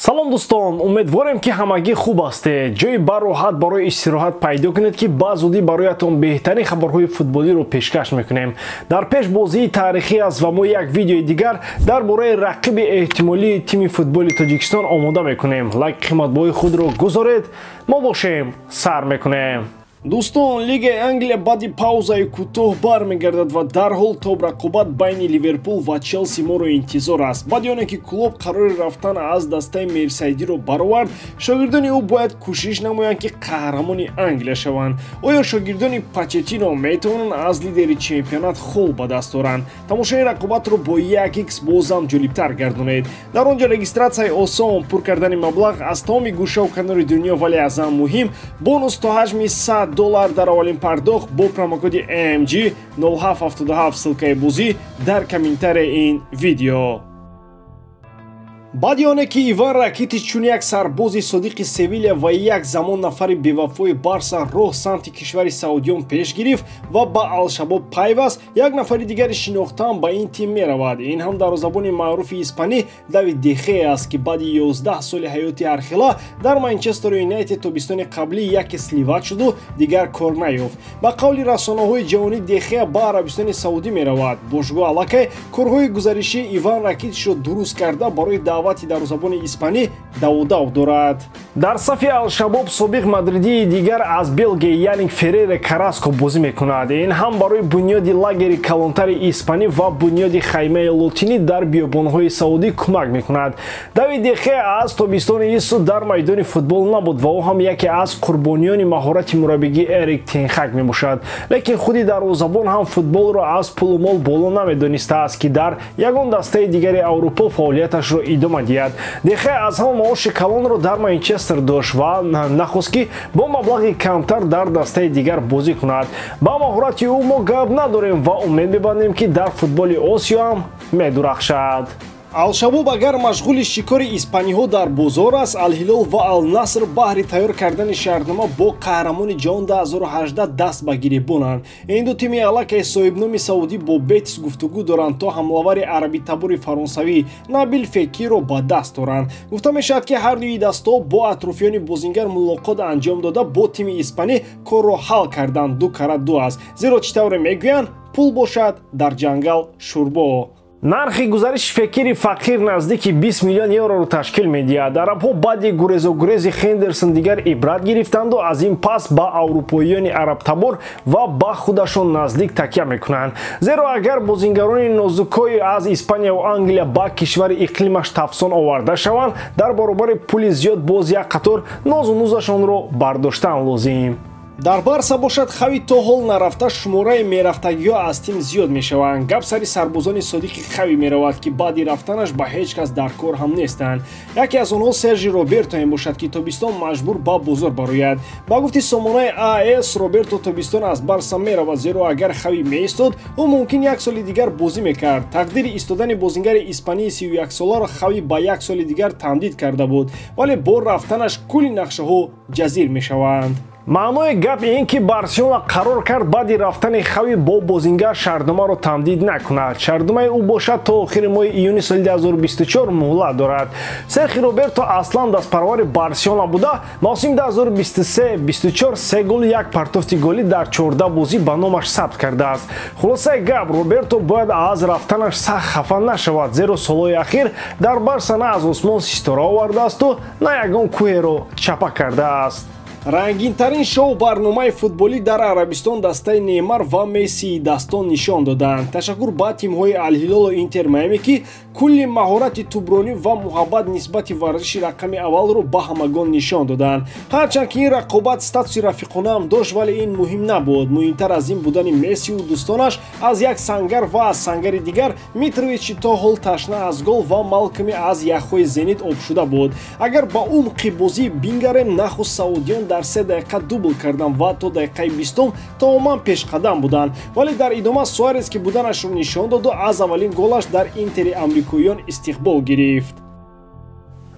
Салом, дӯстон, умедворем, ки ҳамагӣ хуб ҳастед. Ҷои бароҳат барои истироҳат пайдо кунед, ки ба зудӣ бароятон беҳтарин хабарҳои футболиро пешкаш мекунем. Дар пеш бозии таърихӣ аст ва мо як видеои дигар дар бораи рақиби эҳтимолии тими футболи Тоҷикистон омода мекунем. Лайк қиматбоҳои худро гузоред, мо бошем, сар мекунем. Дӯстон, Лигаи Англия баъди паузаи кӯтоҳ бармегардад ва дарҳол топ рақобат байни Ливерпул ва Челси моро интизор аст. Баъди оне ки Клоп қарори рафтан аз дастаи Мерсайдиро баровард, шогирдони ӯ бояд кӯшиш намоянд, ки қаҳрамони Англия шаванд. Оё шогирдони Почетино метавонанд аз лидери чемпионат хол ба даст оранд? Тамошои рақобатро бо 1x бозам ҷолибтар гардонед. Дар он ҷо регистратсияи осон, пур кардани маблағ аз тамоми гӯшаву канори дунё, вале аз ҳам муҳим, бонус то ҳаҷми 100 доллар дар аввалин пардохт бо промокоди AMG 0777. Ссылкаи бозӣ дар комментарияи ин видео. Баъди оне ки Иван Ракитич чун як сарбози содиқи Севилия ва як замон нафари бевафои Барса роҳ самти кишвари Саудиён пеш гирифт ва ба Алшабоб пайваст, як нафари дигари шинохтаам ба ин тим меравад. Ин ҳам дарвозабони маъруфи испанӣ Давид Дехея аст, ки баъди 11 соли ҳаёти ҳархела дар Манчестер Юнайтед тобистони қаблӣ яке сливать шуду дигар кор наёфт. Ба қавли расонаҳои ҷаҳонӣ, Дехея ба Арабистони Саудӣ меравад. Бошгоҳ аллакай корҳои гузаришии Иван Ракитичро дуруст карда, барои даъвати дарвозабони испанӣ давудав дорад. Дар сафи Алшабоб собиқ мадридии дигар аз Белгия, Яник Феррере Караско бозӣ мекунад. Ин ҳам барои бунёди лагери калонтари испанӣ ва бунёди хаймаи лотинӣ дар биёбонҳои Саудӣ кӯмак мекунад. Давид Дехея аз тобистони ису дар майдони футбол набуд ва ӯ ҳам яке аз қурбониёни маҳорати мураббигии Эрик Тенхак мебошад. Лекин худи дарвозабон ҳам футболро аз пулу мол боло намедонистааст, ки дар ягон дастаи дигари Аврупо фаъолияташро идома диҳад. Дехея аз ҳама маоши калонро дар Манчестер дошт ва нахост, ки бо маблағи камтар дар дастаи дигар бозӣ кунад. Ба маҳорати ӯ мо гап надорем ва умед мебандем, ки дар футболи Осиё ҳам медурахшад. Алшабоб агар машғули шикори испаниҳо дар бозор аст, Алҳилол ва Алнаср баҳри тайёр кардани шартнома бо қаҳрамони ҷаҳон 2018 даст ба гиребонанд. Ин ду тими аллакай соҳибноми саудӣ бо Бетис гуфтугӯ доранд, то ҳамлавари арабитабори фаронсавӣ Набил Фекиро ба даст доранд. Гуфта мешавад, ки ҳар дуи дастҳо бо атрофиёни бозингар мулоқот анҷом дода, бо тими испанӣ корро ҳал карданд. Ду кара ду аст, зеро чӣ тавре мегӯянд, пул бошад, дар ҷангал шӯрбо. Нархи гузариши Фекири фақир наздики 20 миллион евроро ташкил медиҳад. Арабҳо баъди гурезогурези Хендерсон дигар ибрат гирифтанду аз ин пас ба аврупоиёни арабтабор ва ба худашон наздик такя мекунанд, зеро агар бозингарони нозукҳои аз Испанияву Англия ба кишвари иқлимаш тафсон оварда шаванд, дар баробари пули зиёд боз як қатор нозу нузашонро бардоштан лозим. Дар Барса бошад, Хави то ҳол нарафта, шумораи мерафтагиҳо аз тим зиёд мешаванд. Гап сари сарбозони содиқи Хави меравад, ки баъди рафтанаш ба ҳеҷ кас дар кор ҳам нестанд. Яке аз онҳо Сержи Роберто мебошад, ки тобистон маҷбур ба бозор барояд. Ба гуфти сомонаи АС, Роберто тобистон аз Барса меравад, зеро агар Хави меистод, ӯ мумкин як соли дигар бозӣ мекард. Тақдири истодани бозингари испании 31-соларо Хави ба як соли дигар тамдид карда буд, вале бо рафтанаш кулли нақшаҳо ҷазир мешаванд. Маънои гап ин ки Барселона қарор кард баъди рафтани Хави бо бозингар шартномаро тамдид накунад. Шартномаи ӯ бошад то охири моҳи июни соли 2024 муҳлат дорад. Серхи Роберто аслан дастпарвари Барселона буда, мавсими 2023-24 се голу як партофти голӣ дар 14 бозӣ ба номаш сабт кардааст. Хулосаи гап, Роберто бояд аз рафтанаш сахт хафа нашавад, зеро солҳои ахир дар Барса на аз осмон ситора овардаасту, на ягон кӯҳеро чапа кардааст. Рангинтарин шоу барномаи футболӣ дар Арабистон дастаи Неймар ва Мессии дастон нишон доданд. Ташаккур ба тимҳои Алҳилолу Интер Майами, ки кулли маҳорати тӯбронӣ ва муҳаббат нисбати варзиши рақами аввалро ба ҳамагон нишон доданд. Ҳарчанд ки ин рақобат статуси рафиқонаам дошт, вале ин муҳим набуд. Муҳимтар аз ин будани Мессиу дӯстонаш аз як сангар ва аз сангари дигар Митровичи то ҳол ташна аз гол ва Малкоми аз яхҳои Зенит обшуда буд. Агар ба умқи бозӣ бингарем, нахуст саудиён дар 3 дақиқа дубл карданд ва то дақиқаи 20-ум тамоман пешқадам буданд, вале дар идома Суарес, ки буданашро нишон доду, аз аввалин голаш дар Интери амрикоиён истиқбол гирифт.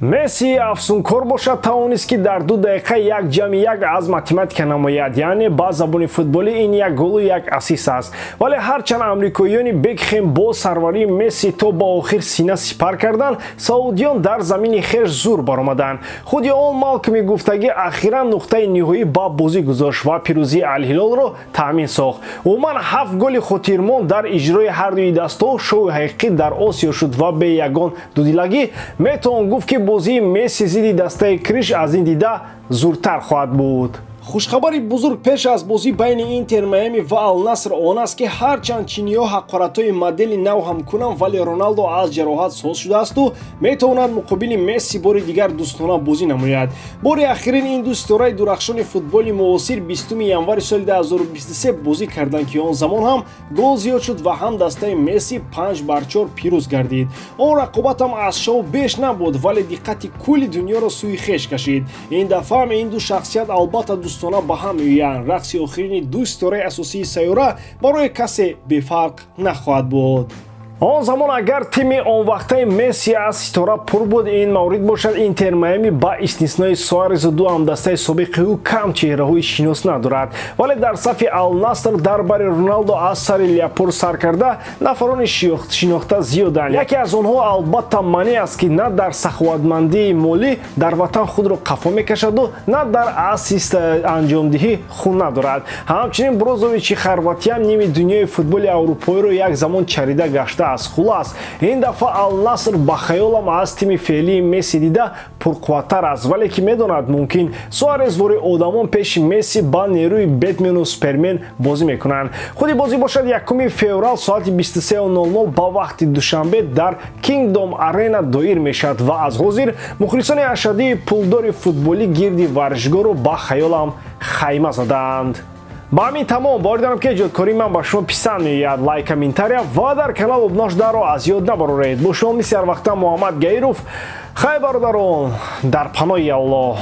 Месси афсункор бошад тавонист, ки дар 2 дақиқа 1+1 аз математика намояд, яъне ба забони футболӣ ин як голу як асист аст. Вале ҳарчанд амрикоиёни Бекхем бо сарварии Месси то ба охир сина сипар карданд, саудиён дар замини хеш зур баромаданд. Худи он Малкоми гуфтагӣ ахиран нуқтаи ниҳоӣ ба бозӣ гузошт ва пирӯзии Алҳилолро таъмин сохт. Умуман 7 голи хотирмон дар иҷрои ҳардуи дастҳо шоуи ҳақиқӣ дар Осиё шуд ва бе ягон дудилагӣ метавон гуфт, ки бозии Месси зидди дастаи Криш аз ин дида зуртар хоҳад буд. Хушхабари бузург пеш аз бозӣ байни Интер Майами ва Ал-Наср он аст, ки ҳарчанд чиниҳо ҳақоратҳои модели нав ҳам кунанд, вале Роналдо аз ҷароҳат соз шудаасту метавонад муқобили Месси бори дигар дӯстона бозӣ намояд. Бори ахирин ин ду ситораи дурахшони футболи муосир 20 январи соли 2023 бозӣ карданд, ки он замон ҳам гол зиёд шуд ва ҳам дастаи Месси 5-4 пирӯз гардид. Он рақобат ҳам аз шоу беш набуд, вале диққати кулли дунёро сӯи хеш кашид. Ин дафъа ҳам ин ду шахсият албатта дӯстона ба ҳам меоянд. Рақси охирини ду ситораи асосии сайёра барои касе бефарқ нахоҳад буд. Он замон агар тими он вақтаи Месси аз ситора пур буд, ин маврид бошад Интер Майами ба истиснои Суарезу ду ҳамдастаи собиқи ӯ кам чеҳраҳои шинос надорад. Вале дар сафи Ал-Наср дар бари Роналдо аз сари Ляпур сар карда нафарони шинохта зиёданд. Яке аз онҳо албатта Мане аст, ки на дар саховатмандии молӣ дар ватан худро қафо мекашаду на дар ассист анҷомдиҳӣ хун надорад. Ҳамчунин Брозовичи хорватиям ними дунёи футболи аврупоиро як замон чарида гашта аст. Хулас, ин дафъа Ал-Наср ба хаёлам аз тими феълии Месси дида пурқувваттар аст, вале ки медонад, мумкин Суарез вори одамон пеши Месси ба нерӯи Бетмену Супермен бозӣ мекунанд. Худи бозӣ бошад 1 феврал соати 23:00 ба вақти Душанбе дар Кингдом Арена доир мешавад ва аз ҳозир мухлисони ашаддии пулдори футболӣ гирди варзишгоҳро ба хаёлам хайма задаанд. Ба ҳамин тамом. Боварӣ дорам, ки эҷодкории ман ба шумо писанд меояд. Лайк, комментария ва дар канал обуна шударо аз ёд набароред. Бо шумо мисли ҳар вақта Муҳаммад Гаиров. Хайр, бародарон, дар паноҳи Аллоҳ.